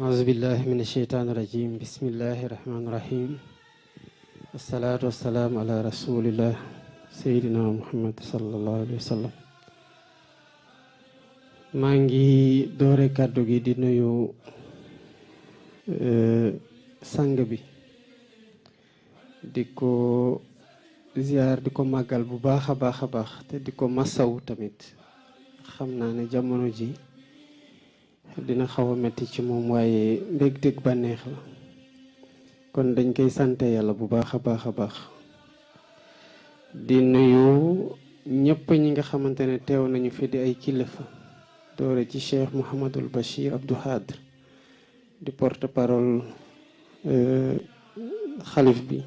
أعوذ بالله من الشيطان الرجيم بسم الله الرحمن الرحيم والصلاة والسلام على رسول الله سيدنا محمد صلى الله عليه وسلم maa ngi doore kàddu gi di nuyu sang bi di ko ziar di ko màggal bu baax a baax te di ko masaw tamit xam naa ne jamono ji dina xaw a metti ci moom waaye mbégteeg bànneex la kon dañ koy sante yàlla bu baax a baax di nuyu ñëpp ñi nga xamante ne teew nañu fi di ay kilifa doore ci Cheikh Mouhamadul Bachir Abdou Khadr di porte parole xalif bi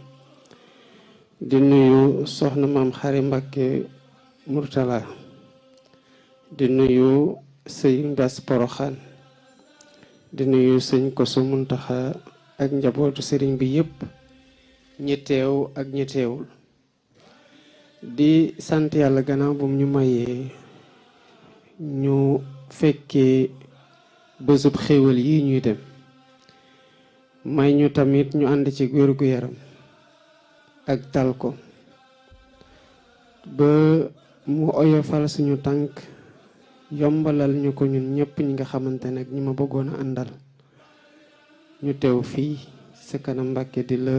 di nuyu soxna maam Xari Mbàkke Murtala di nuyu sëñ Bass Poroxaan di nuyu sëñ Koso Muntaxa ak njabootu sëriñ bi yépp ñi teew ak ñi teewul di sant yàlla gannaaw bu ñu mayee ñu fekkee bésub xéewal yi ñuy dem may ñu tamit ñu ànd ci wér gu yaram ak tal ko ba mu oyofal suñu tànk yombalal ñu ko ñun ñëpp ñi nga xamante ne ñi ma bëggoon a àndal ñu teew fii sa kanam Mbàkke di la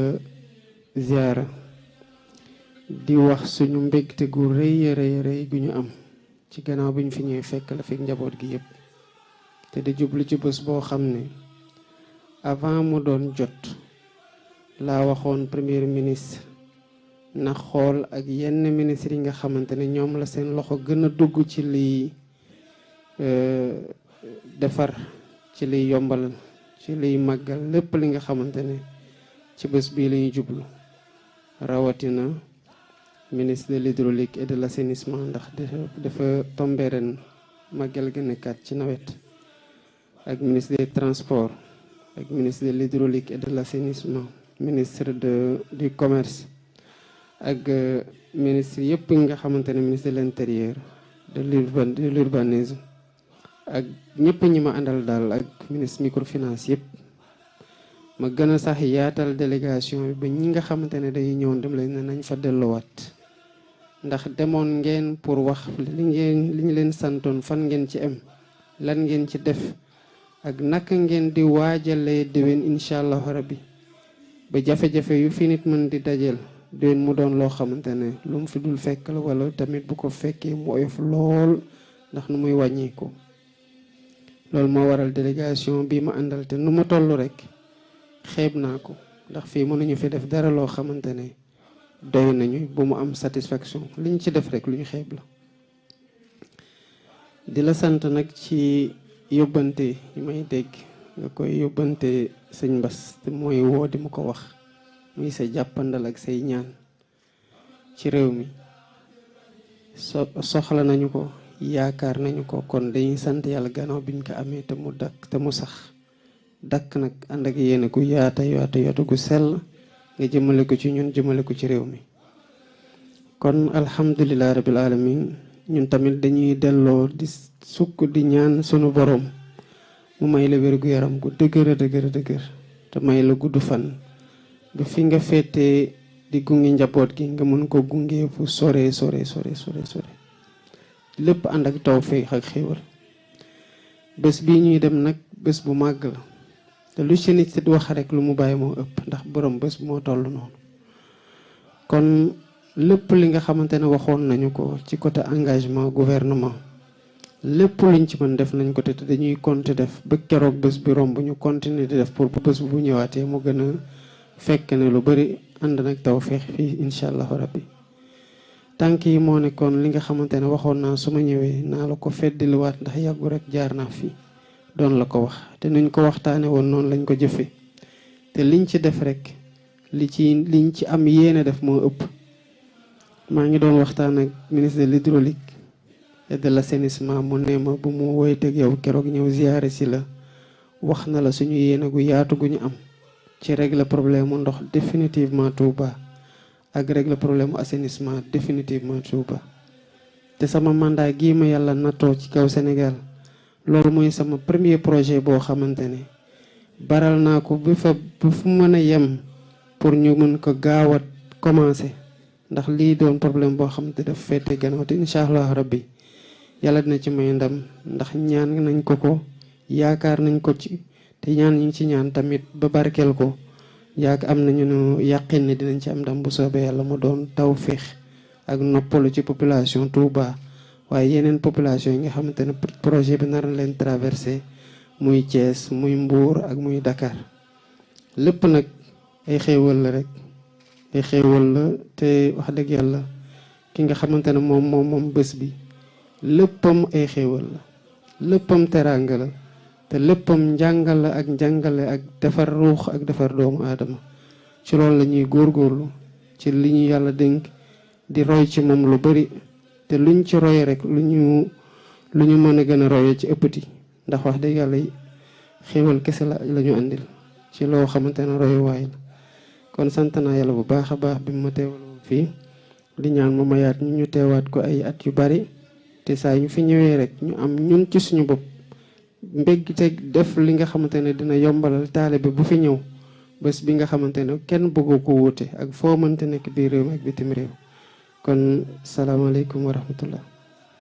ziara di wax suñu mbégte gu rëy gu ñu am ci gannaaw bi ñu fi ñëwee fekk la fi njaboot gi yëpp te di jublu ci bés boo xam ne avant mu doon jot laa waxoon premier ministre na xool ak yenn ministre yi nga xamante ne ñoom la seen loxo gën a dugg ci liy defar ci liy yombal ci liy màggal lépp li nga xamante ne ci bés bii la ñuy jublu rawatina ministre de l'hydraulique et de l'assainissement ndax dafa tombé ren màggal ga nekkaat ci nawet ak ministre des transports ak ministre de l'hydraulique et de l'assainissement ministre du commerce ak ministre yëpp nga xamante ne ministre de l'intérieur de l'urbanisme ak ñëpp ñi ma àndal daal ak ministre microfinance yëpp ma gën a sax yaatal délégation bi ba ñi nga xamante ne dañuy ñëw dem leen ne nañ fa delluwaat ndax demoon ngeen pour wax li ñu leen santoon fan ngeen ci am lan ngeen ci def ak naka ngeen di waajalee déwén incha allahu rabbi ba jafe-jafe yu fi nit mën di dajeel déwén mu doon loo xamante ne lu mu fi dul fekk la wala tamit bu ko fekkee mu oyof lool ndax nu muy wàññeeku. loolu moo waral délégation bii ma àndal te nu ma toll rek xeeb naa ko ndax fii mënuñu fi def dara loo xamante ne doy nañu bu mu am satisfaction liñ ci def rek lu ñu xeeb la. di la sant nag ci yóbbante yi may dégg nga koy yóbbante sëñ Bass te mooy woo di ma ko wax muy sa jàppandal ak say ñaan ci réew mi soxla nañu ko yaakaar nañu ko kon dañuy sant yàlla gannaaw biñ ko amee te mu dakk te mu sax dakk nag ànd ak yéene gu yaata gu sell nga jëmale ko ci ñun jëmale ko ci réew mi kon alhamdulilah rabbil alamin ñun tamit dañuy delloo di sukk di ñaan sunu borom mu may la wér gu yaram gu dëgër te may la gudd fan ba fi nga féetee di gunge njaboot gi nga mën ko gunge fu sore lépp ànd ak tawfeex ak xéwal bés bii ñuy dem nag bés bu màgg la te lu ci nit di wax rek lu mu bàyyi moo ëpp ndax borom bés moo toll noonu kon lépp li nga xamante ne waxoon nañu ko ci côté engagement gouvernement lépp luñ ci mën def nañ ko te dañuy continuer def ba keroog bés bi romb ñu continuer di def pour bu bés bu ñëwaatee mu gën a fekk ne lu bari ànd nag tawfeex fii incha allahu rabbi tànk yi moo nekkoon li nga xamante ne waxoon naa su ma ñëwee naa la ko feddiliwaat ndax yàggu rek jaar naa fi doon la ko wax te nuñ ko waxtaane woon noonu lañ ko jëfe te liñ ci def rek liñ ci am yéene def moo ëpp. maa ngi doon waxtaan ak ministre de l'hydraulique et de l'assainissement mu ne ma bu mu woyteeg yow keroog ñëw ziyaare si la wax na la suñu yéene gu yaatu gu ñu am ci régler problème mu ndox définitivement Touba ak régler problème mu assainissement définitivement Touba te sama mandat gii ma yàlla nattoo ci kaw Sénégal loolu mooy sama premier projet boo xamante ne baral naa ko bu fu mën a yem pour ñu mën ko gaaw a commencé ndax lii doon problème boo xam te daf féete gannaaw te incha allah rabbi yàlla dina ci may ndam ndax ñaan nañ ko yaakaar nañ ko ci te ñaan ñu ngi ci ñaan tamit ba barkeel ko am nañu nu yàqin ne dinañ ci am ndam bu soobee yàlla mu doon tawféex ak noppalu ci population Touba waaye yeneen population yi nga xamante ne projet bi nar na leen traversé muy Thiès muy Mbour ak muy Dakar lépp nag ay xéewal la rek ay xéewal la te wax dëgg yàlla ki nga xamante ne moom bés bi léppam ay xéewal la léppam teraanga la te léppam njàngal la ak njàngale ak defar ruux ak defar doomu aadama ci loolu la ñuy góorgóorlu ci li ñu yàlla dénk di roy ci moom lu bari te luñ ci roy rek lu ñu mën a gën a royee ci ëppati ndax wax dëgg yàlla xéewal kese la ñu àndil ci loo xamante ne royuwaay la kon sant naa yàlla bu baax a baax bi ma teewaloo fii di ñaan ma mayaat ñu teewaat ko ay at yu bari te saa ñu fi ñëwee rek ñu am ñun ci suñu bopp mbégg te def li nga xamante ne dina yombalal taalibe bu fi ñëw bés bi nga xamante ne kenn bëggu ko wuute ak foo mënte nekk biir réew mi ak bitim réew kon salaamaaleykum wa rahmatullah